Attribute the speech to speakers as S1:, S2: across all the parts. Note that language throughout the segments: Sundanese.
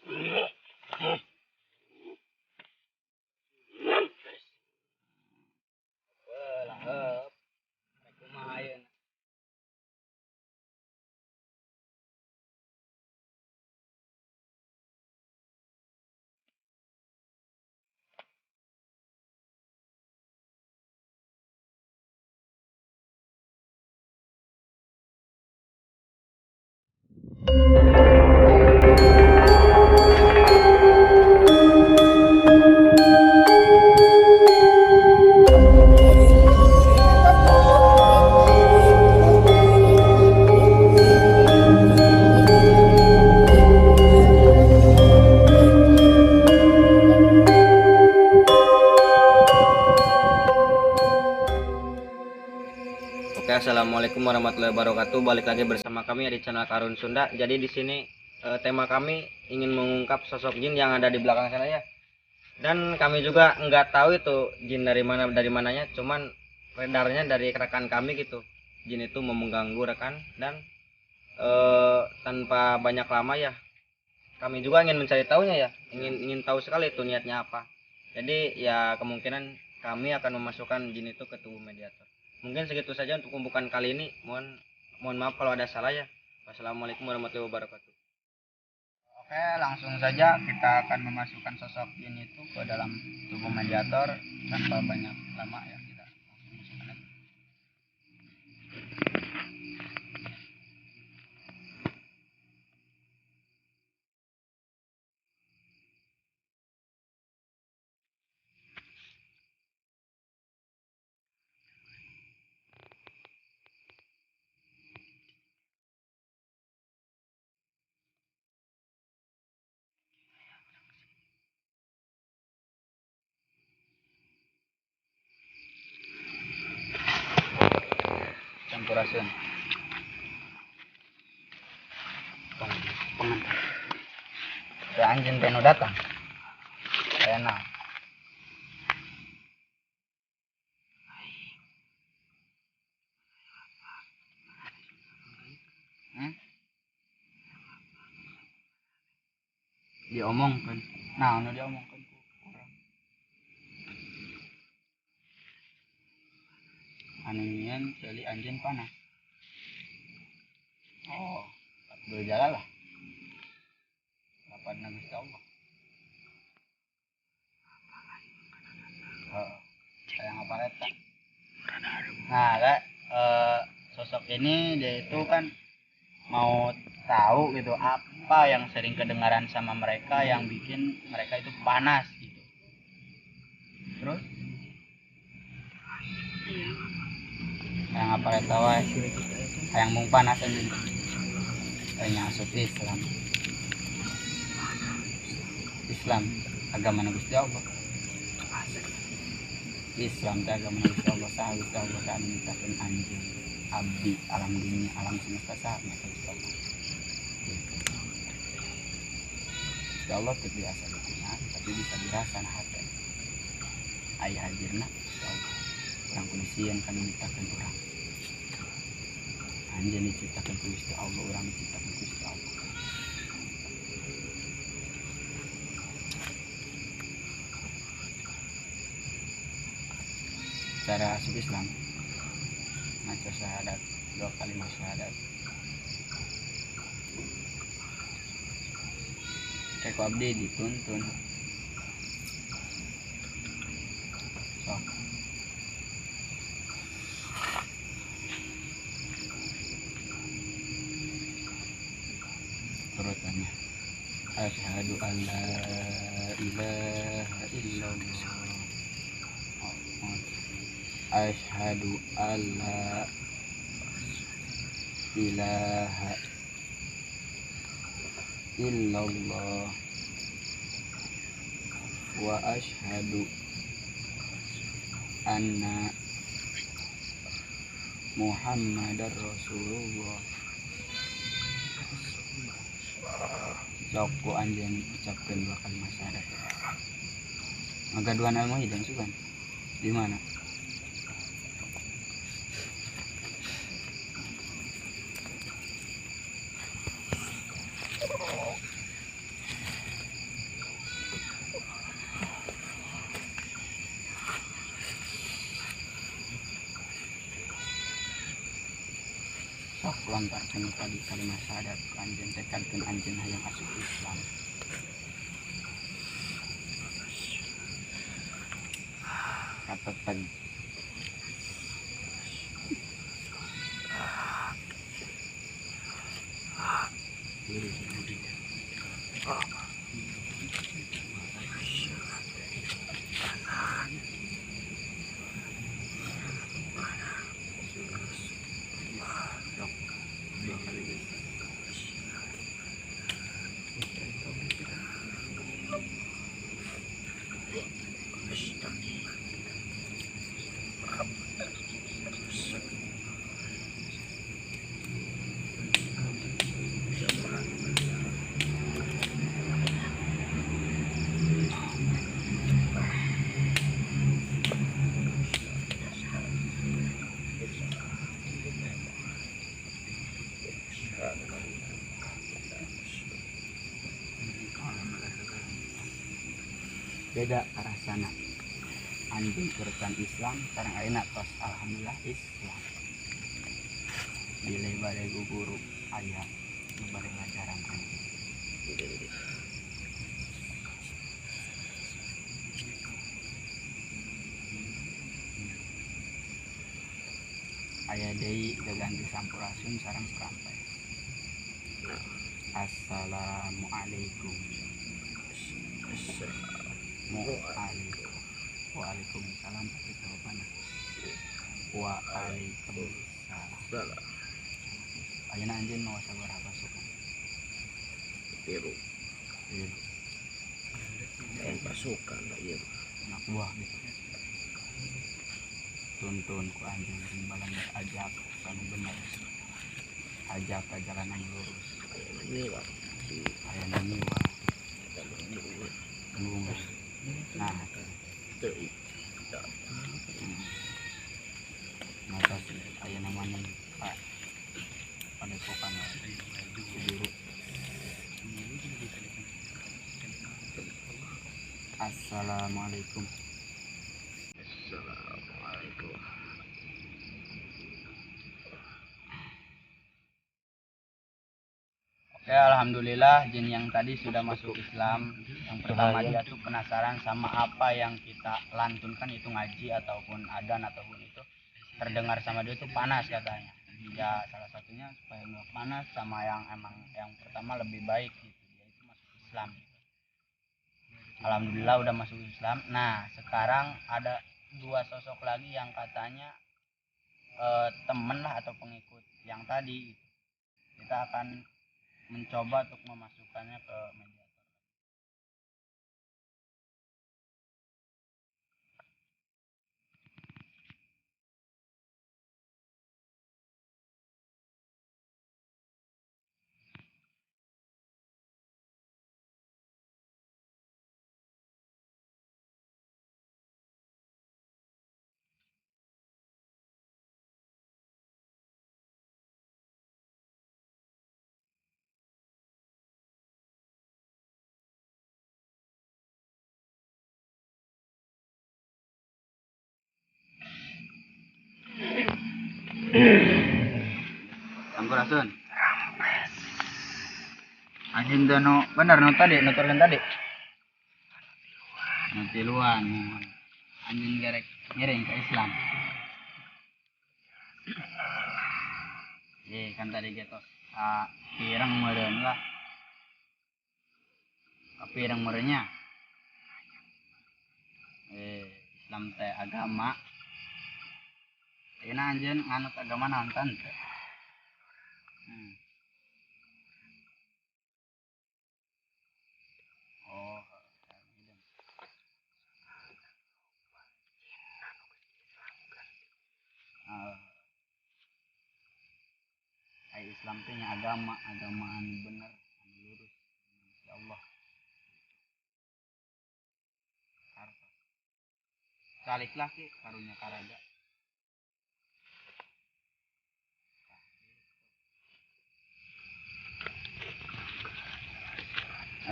S1: Wah, laheup. Rek kumaha ayeuna?
S2: Oke, assalamualaikum warahmatullahi wabarakatuh. Balik lagi bersama kami di channel Karun Sunda. Jadi di sini tema kami ingin mengungkap sosok jin yang ada di belakang sana ya. Dan kami juga nggak tahu itu jin dari mana, dari mananya. Cuman redarnya dari rekan kami gitu. Jin itu mau mengganggu rekan dan tanpa banyak lama ya. Kami juga ingin mencari tahunya ya. Ingin ingin tahu sekali itu niatnya apa. Jadi ya kemungkinan kami akan memasukkan jin itu ke tubuh mediator. Mungkin segitu saja untuk pembukaan kali ini. Mohon mohon maaf kalau ada salah ya. Wassalamualaikum warahmatullahi wabarakatuh.
S1: Oke, langsung saja kita akan memasukkan sosok jin itu ke dalam tubuh mediator tanpa banyak lama ya, kita langsung masukkan aja. Sampurasun. Pengantar. Ke anjeun teh nu datang. Enak. Hmm? Diomongkan. Nah, nu diomongkan ku urang. Anu nyieun ceuli anjeun panas. Oh, berjalan lah. Lapan Gusti Allah. Heeh. Kayak apa eta? Nah, kak, sosok ini dia itu kan mau tahu gitu apa yang sering kedengaran sama mereka yang bikin mereka itu panas gitu. Terus yang apa eta wae? Hayang mung panas anjing. Nya asup Islam. Islam agama Gusti Allah. Islam teh agama Gusti Allah, saha Gusti Allah teh anu nyiptakeun anjeun, abdi, alam dunia, alam semesta, saha nya Gusti Allah. Gitu. Gusti Allah teu biasa ditingal, tapi bisa dirasa na hate. Aya hadirna Gusti Allah. Urang kudu sieun kana nyiptakeun urang. Anjeun diciptakeun ku Gusti Allah, urang diciptakeun ku Gusti Allah. Cara asup Islam maca syahadat, dua kalimat syahadat. Kayak ku abdi dituntun. Sok. Urutannya. Asyhadu an la ilaha illallah. Asyhadu an la ilaha illallah wa asyhadu anna Muhammadar Rasulullah. Sok ku anjeun ucapkeun dua kalimat syahadat. Ngagaduhan ilmu hidang sugan. Di mana? Sok lontarkeun tadi kalimat syahadat ku anjeun, tekadkeun anjeun hayang asup Islam. Kateteg. Beda arah sana. Anjing urutan Islam sareng ayeuna tos alhamdulillah Islam. Bilih bade guru aya nu bade ngajaran anjing. Aya deui gaganti sampurasun sareng sarampai. Assalamualaikum. Waalaikumsalam. Waalaikumsalam pasti jawabannya. Waalaikumsalam. Ayeuna anjeun mau sabaraha pasukan?
S3: Tilu.
S1: Tilu.
S3: Lain pasukan ieu.
S1: Anak buah gitu. Tuntun ku anjeun jeung balanggar ajak kanu bener. Ajak ka jalan anu lurus.
S3: Ayeuna nyiwak.
S1: Ayeuna nyiwak. Embungan. Nah, mata aya namanya Pak Padepokan Guru. Assalamualaikum.
S3: Assalamualaikum.
S1: Oke, alhamdulillah jin yang tadi sudah masuk Islam. Yang pertama dia tuh penasaran sama apa yang kita lantunkan itu ngaji ataupun adzan ataupun itu terdengar sama dia tuh panas katanya. Ya salah satunya supaya nggak panas sama yang emang yang pertama lebih baik gitu, dia itu masuk Islam gitu. Alhamdulillah udah masuk Islam. Nah sekarang ada dua sosok lagi yang katanya temen lah atau pengikut yang tadi gitu. Kita akan mencoba untuk memasukkannya ke mediator. Sampurasun. Rampes. Anjing teh nu bener nu tadi nuturkeun tadi. Nu tiluan. Anjing gerek ngiring ke Islam. Ye kan tadi ge tos pirang meureun lah. Kapirang meureunnya. Islam teh agama. Ayeuna anjeun nganut agama naon teh? Oh, Islam teh nya agama, agama anu bener, anu lurus, ya Allah. Saliklah ki karunya karaga.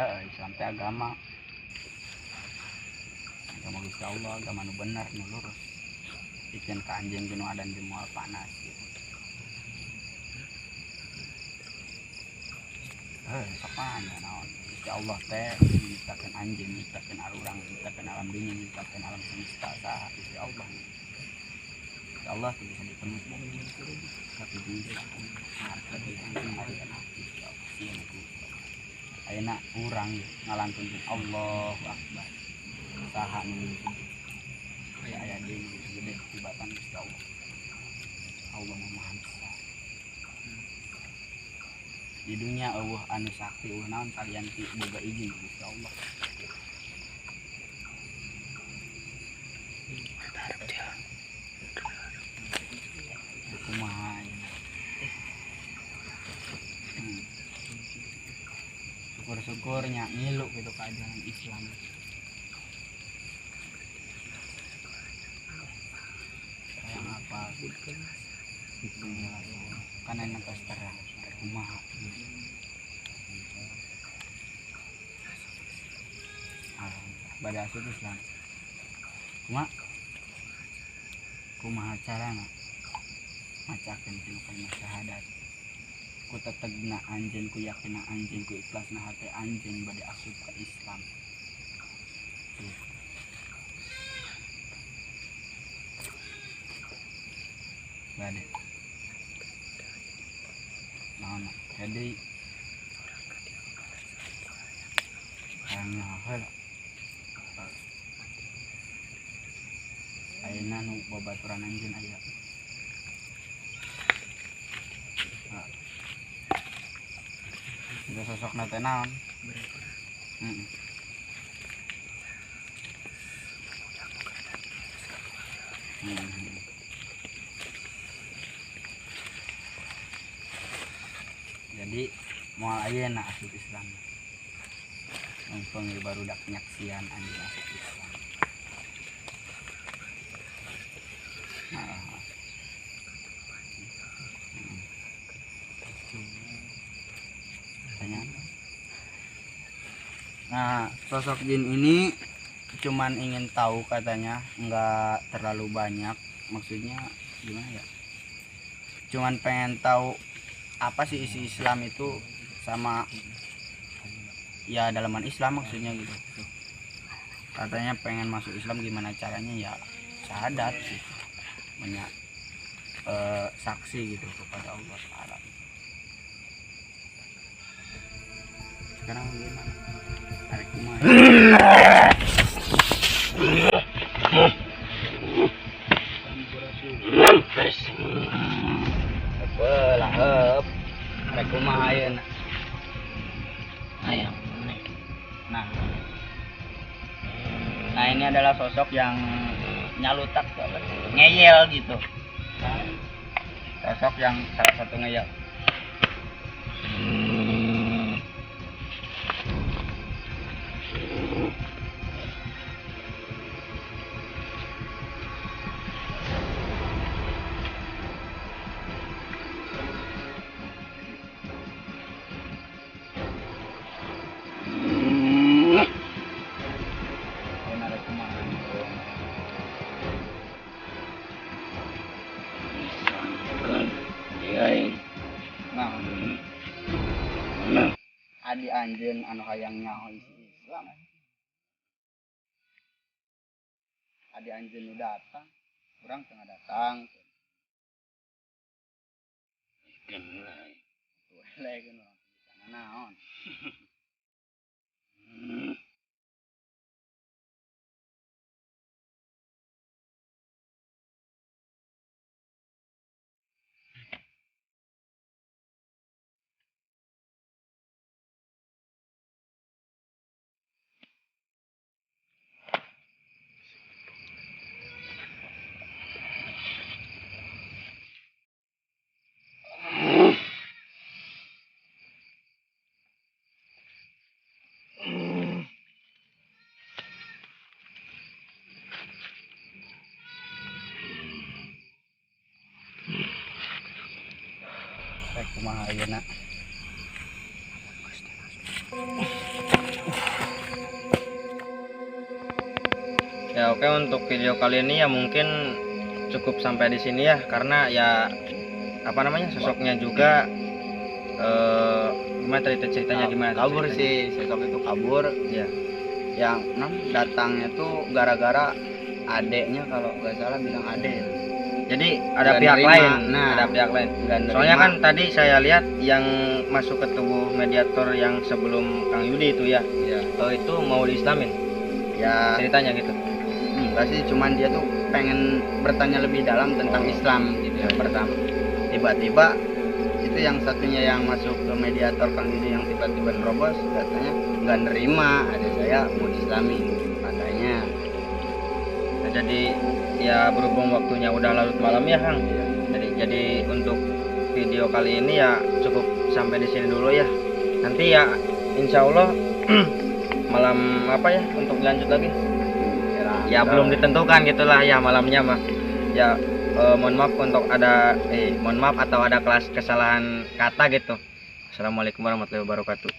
S1: Islam teh agama, agama Gusti Allah, agama nu bener, nu lurus. Ikan ka anjeun nu adan di moal panas gitu. Sok nanya naon. Gusti Allah teh nyiptakeun anjeun, nyiptakeun arurang, nyiptakeun alam dunia, nyiptakeun alam semesta, saha? Gusti Allah. Gusti Allah teu bisa ditemui, tapi bisa Gusti Allah sieun ku. Ayeuna urang ngalantunkeun Allahu Akbar. Saha nu gede? Aya aya deui nu gede tibatan Gusti Allah. Allah Maha Besar. Di dunia eueuh anu sakti eueuh naon salian ti boga izin Gusti Allah. Kumaha ayeuna? Syukur-syukurnya ngilu gitu ke ajaran Islam. Kayak apa? Karena enak terang, kumaha. Pada asup Islam. Kumaha? Kumaha carana? Macakeun tina kalimat syahadat. Ku tetegna anjeun, ku yakinna anjeun, ku ikhlasna hate anjeun bade asup ka Islam. Gitu. Bade. Naon jadi hayang heula. Ayeuna nu babaturan anjeun aya. Itu sosokna teh naon? Heeh. Jadi moal ayeuna asup Islam. Mumpung ieu barudak nyaksian anjeun asup Islam. Nah. Nah, sosok jin ini cuman ingin tahu katanya, nggak terlalu banyak. Maksudnya gimana ya? Cuman pengen tahu apa sih isi Islam itu sama ya dalaman Islam maksudnya gitu. Katanya pengen masuk Islam gimana caranya, ya syahadat gitu. Banyak saksi gitu kepada Allah Ta'ala. Sekarang gimana? Tarik kumaha? Lahep. Rek kumaha ayeuna?
S3: Hayang.
S1: Nah. Nah, ini adalah sosok yang nyalutak, ngeyel gitu. Sosok yang salah satu ngeyel. Adi anjeun anu hayang nyaho isi Islam. Adi anjeun nu datang, urang tengah datang. Weleh urang bisa naon. Kumaha ayeuna?
S2: Ya oke, untuk video kali ini ya mungkin cukup sampai di sini ya, karena ya apa namanya, sosoknya juga Gimana tadi ceritanya, gimana tuh
S1: Kabur
S2: ceritanya?
S1: Sih sosok itu kabur.
S2: Ya.
S1: Yang enam datangnya tuh gara-gara adeknya, kalau nggak salah bilang adek ya.
S2: Jadi ada
S1: Nggak
S2: pihak
S1: nerima.
S2: lain.
S1: Nah.
S2: Ada pihak lain.
S1: Nggak nerima.
S2: Soalnya kan tadi saya lihat yang masuk ke tubuh mediator yang sebelum Kang Yudi itu ya,
S1: Ya.
S2: oh, itu mau diislamin
S1: Ya.
S2: Ceritanya gitu.
S1: Enggak sih, cuman dia tuh pengen bertanya lebih dalam tentang
S2: Oh.
S1: Islam gitu yang pertama. Tiba-tiba itu yang satunya yang masuk ke mediator Kang Yudi yang tiba-tiba nerobos, katanya nggak nerima ada saya mau diislamin katanya.
S2: Nah, jadi ya berhubung waktunya udah larut malam ya, Kang.
S1: Iya.
S2: Jadi untuk video kali ini ya cukup sampai di sini dulu ya. Nanti ya insya Allah malam apa ya untuk lanjut lagi? Ya belum ditentukan gitulah ya malamnya mah. Ya mohon maaf untuk ada mohon maaf atau ada kelas kesalahan kata gitu. Assalamualaikum warahmatullahi wabarakatuh.